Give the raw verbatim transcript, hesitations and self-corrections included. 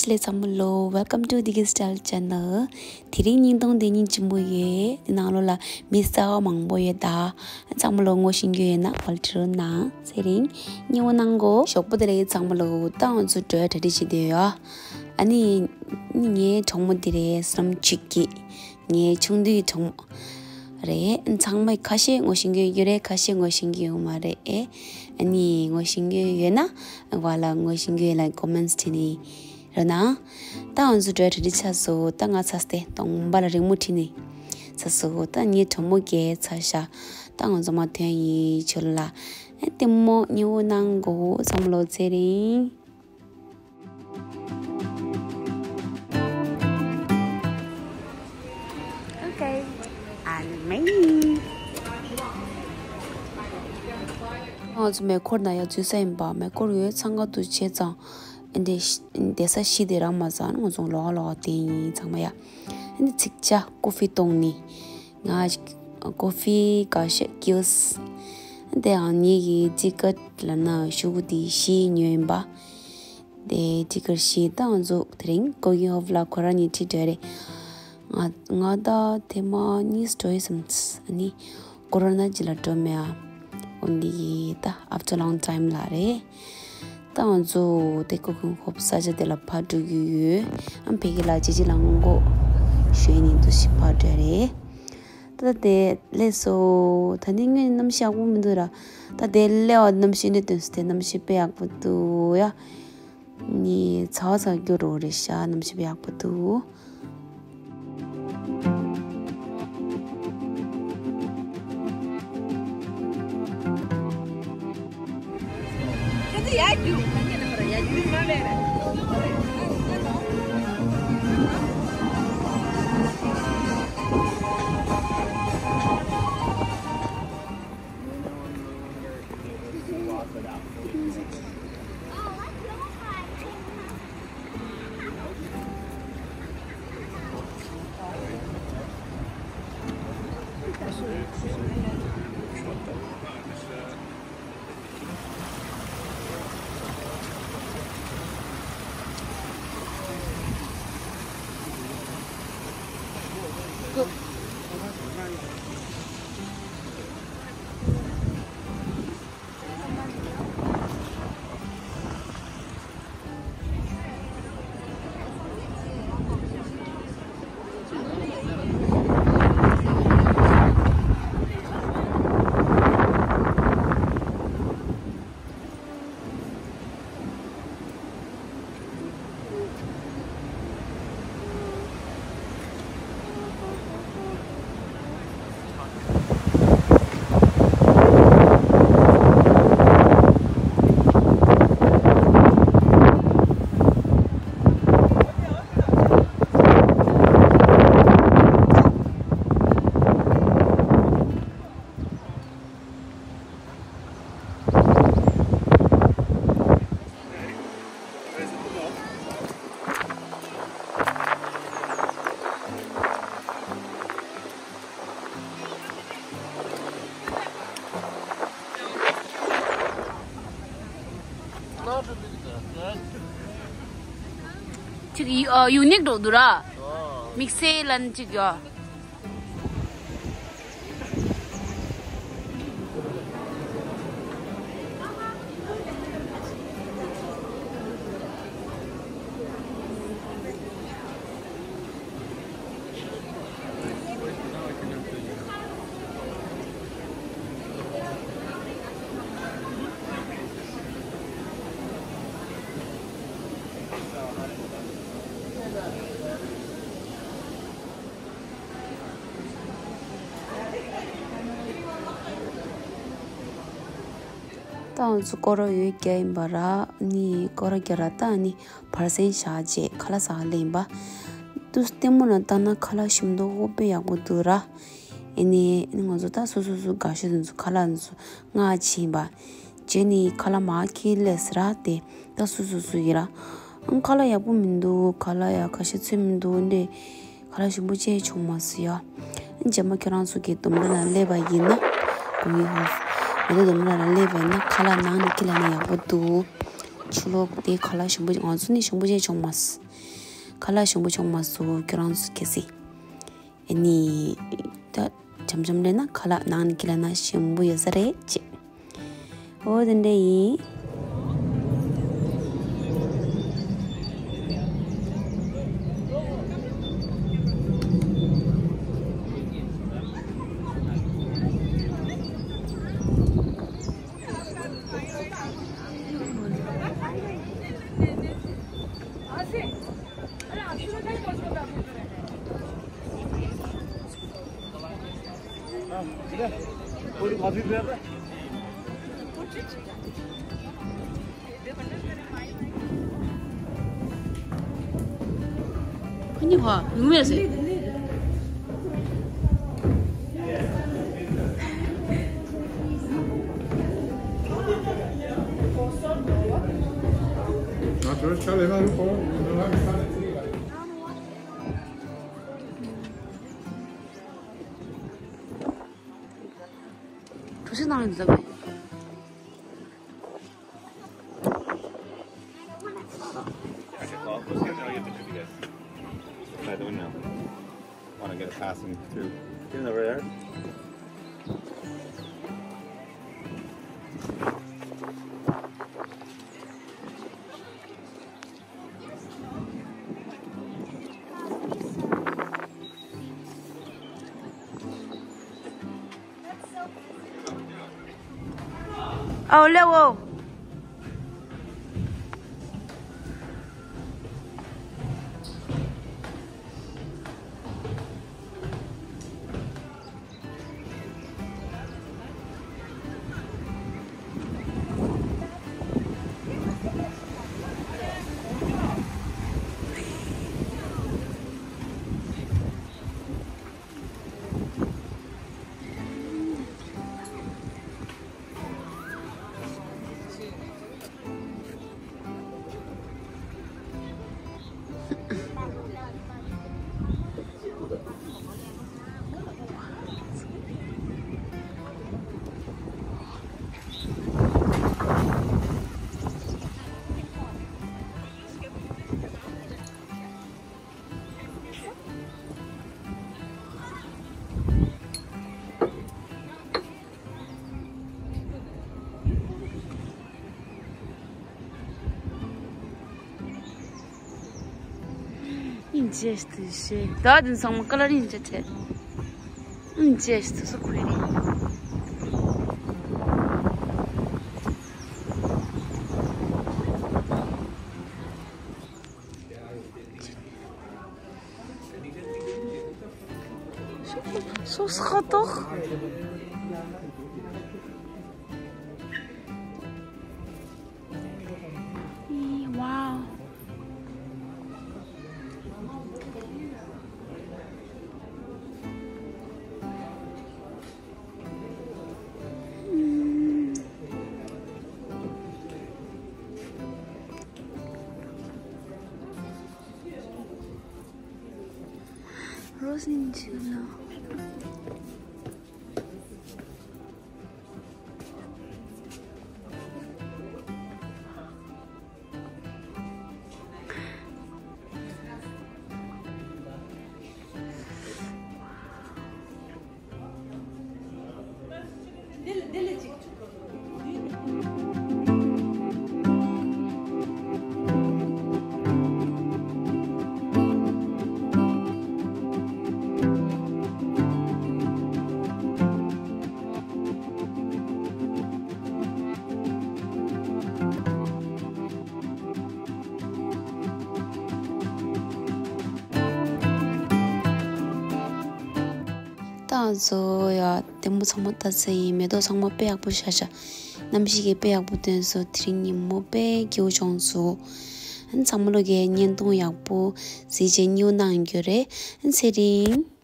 ལས་ཚང་མ་ལོ། Welcome to Diggy Style Channel། དེ་རིང་བརྙན་ཐུང་འདི་སྙིང་རྗེ་མོ་ཡོད། འདི་ནང་ལོགས་ལ་མི་གསར་བ་མང་པོ་ཡོད་ད། ཚང་མ་ལོ་ངོ་ཤེས་མཁན་ཡོད་ན་ཕར་འབྲི་རོགས་གནང་། ཚེ་རིང་མཉེས་པོ་གནང་གོ། ཞོགས་པ་བདེ་ལེགས་ཚང་མ་ལོ། ད་ང་ཚོ་འགྲོ་གྲ་སྒྲིག་བྱེད་དུ་ཡོད། ཨ་ནི་ངའི་གྲོགས་མོ་འདི་རེད། བསོད་ནམས་ཆོས་སྐྱིད། ངའི་ཆུང་དུས་གྲོགས་མོ་རེད། ཚང་མས་ཁ་ཤས་ངོ་ཤེས་མཁན་ཡོད་རེད། ཁ་ཤས་ངོ་ཤེས་མཁན་ཡོད་མ་རེད། ཨ་ནི་ངོ་ཤེས་མཁན་ཡོད་ན་བ་ལ་ངོ་ཤེས་མཁན་ལ་ཀོ་མེན་ཊི་བྲིས་ནས་རོགས་གནང་། ད་ང་ཚོ་འགྲོ་གྲ་སྒྲིག་ཆགས་སོང་། ད་ང་ཚ་སྟེ་གདོང་པ་ལ་རི་མོ་བྲིས་ནས་ཚར་སོང་། ད་ངའི་གྲོགས་མོ་གས་ཚར་ཤག་ད་ང་ཚོ་མ་ཐོན་ཡིན་ཆོ་ལ། ཨ་ལྟད་མོ་མཉེས་པོ་གནང་གོ། ཚང་མ་ལོ། ཚེ་རིང་། Okay. And me. ང་ཚོ་མེ་འཁོར་ནང་ཡར་འཛུལ་ས་ཡིན་པ། མེ་འཁོར་ཡོད་ཚང་ཁ་ཐུག་བྱས་ཙང་། འདི་འདི་ས་གཞི་དེ་རག་མ་སོང་། ང་ཚོ་ལོག་ལོག་དེ་ཡིན་ཚང་མ་ཡ། འདི་ཚིག་ཆ་ཀོ་ཧྥི་བཏུང་ནི། ང་ཀོ་ཧྥི་དགའ་ཤོས་ཀིལ་སི། དེའང་ངེད་ཀྱི་ཅི་ཀ་ལབ་ན་ཤོག་གུ་དེ་བཞི་ཉོས་ཡིན་པ། དེ་ཅི་ཀར་བཞི། ད་ང་ཚོ་དེ་རིང་ཀོ་ཡོ་ཧོབ་ལ་ཁོ་རང་གཉིས་ཁྲིད་འགྲོ་རེད། ང་ང་ད་ཐེངས་མ་གཉིས་འགྲོ་ཡི་བསམ། ཨ་ནི་ཀོ་རོ་ན་རྗེས་ལ་འགྲོ་མེད་ཨ། འོན་ཏེ་ད་after long time ལ་རེད། ད་ང་ཚོ་དེ་ཀོ་ཁུན་ཧོབ་ས་ཆ་དེ་ལ་ཕར་འགྲོ་གི་ཡོད། ཨ་ཕ་གི་ལ་ཅི་ཅི་ལ་སྔོན་འགོག་ཞུས་ནས་འདུག་ཞིག་ཕར་འགྲོ་རེད། ད་དེ་སླེབས་སོང་། ད་ནི་དངོས་གནས་གནམ་གཤིས་ཡག་པོ་མི་འདུག་ར། ད་དེ་སླེབས་པ་གནམ་གཤིས་གནད་དོན་སུ་དེ་གནམ་གཤིས་དཔེ་ཡག་པོ་འདུག་ཡ། ནི་ཚ་བ་ཚ་རྒྱུ་རོ་རེད་ཤག་གནམ་གཤིས་དཔེ་ཡག་པོ་འདུག་ཅིག་ཡུ་ཨ་ཡུ་ནིག་འགྲོ་འདུག་ར། དམིགས་བསལ་ལན་ཅིག་ཡོད། ད་ང་ཚོ་སྐོར་ར་ཡོད་རྒྱ་ཡིན་པ་ར། ནི་སྐོར་ར་རྒྱ་ར། ད་ནི་བར་གསེང་བཞག་རྗེས་ཁ་ལག་ཟ་ག་སླེབས་ཡིན་པ། དུས་ལྟད་མོ་ལ་ལྟ་ན་ཁ་ལག་ཞིམ་མདོག་དཔེ་ཡག་པོ་འདུག་ར། ཨེ་ནི་ང་ཚོ་ད་སོ་སོ་སོ་དགའ་ཤོས་དེ་ཚོ་ཁ་ལག་དེ་ཚོ་མངགས་ཕྱིན་པ། རྗེས་ནི་ཁ་ལག་མར་འཁྱེར་སླེབས་ཟེར་ར། དེ་ད་སོ་སོ་སོ་ཡིན་ར། ཨང་ཁ་ལག་ཡག་པོ་མི་འདུག་ཁ་ལག་ཡ་ཁ་ཤས་ཚོད་མི་འདུག་འདྲེ། ཁ་ལག་ཞིམ་པོ་ཅིག་བྱུང་མ་སོང་ཡ། རྗེས་མ་ཁྱོད་རང་ཚོ་གི་ལྡུམ་ར་ལ་སླེབས་པ་ཡིན་ན། གོང་ཡིན་ཧོ། ང་ཚོ་ལྡུམ་ར་ལ་སླེབས་པ་ཡིན་ན་ཁ་ལག་ནང་ནས་འཁྱེར་སླེབས་ན་ཡག་པོ་འདུག་ཆུ་ལོག་དེ་ཁ་ལག་ཞིམ་པོ་ང་ཚོ་ནི་ཞིམ་པོ་ཅིག་བྱུང་མ་སོང་། ཁ་ལག་ཞིམ་པོ་བྱུང་མ་སོང་ཁྱོད་རང་ཚོ་གལ་སྲིད། ཨ་ནི། ད་འཇམ་འཇམ་ལས་ན་ཁ་ལག་ནང་ནས་ཁྱེར་ལབ་ན་ཞིམ་པོ་ཡོད་ས་རེད་ཅེས། འོ་དེ་འདྲ་ཡིན། གྲོ་ཞིབ་ནང་ལ་འཛུལ་བས། Wanna get a passing through. Get over there. Oh, level. Incesto, ད་དེ་ཚང་མ་ཀ་ལར་ཡིན་ཅེས་བྲིས། Incesto, སུ་ཁོས་རེད། སོ་སོ་ཏོག་ཨི་ཝའོ། Rose in July. ད་ང་ཚོ་ཡ་ལྟད་མོ་ཚང་མ་ལྟ་ཚར་ཡིན། མེ་ཏོག་ཚང་མ་དཔེ་ཡག་པོ་ཤར་ཤག་གནམ་གཤིས་ཀྱི་དཔེ་ཡག་པོ་སྟོན་སོང་། དེ་རིང་ཉིན་མོ་དཔེ་སྐྱིད་པོ་བྱུང་སོང་། ཨ་ནི་ཚང་མ་ལོ་གའི་བརྙན་ཐུང་ཡག་པོ་གཟིགས་བྱས་སྙིང་གནང་རྒྱུ་རེད། ཨ་ནི་ཚེ་རིང་།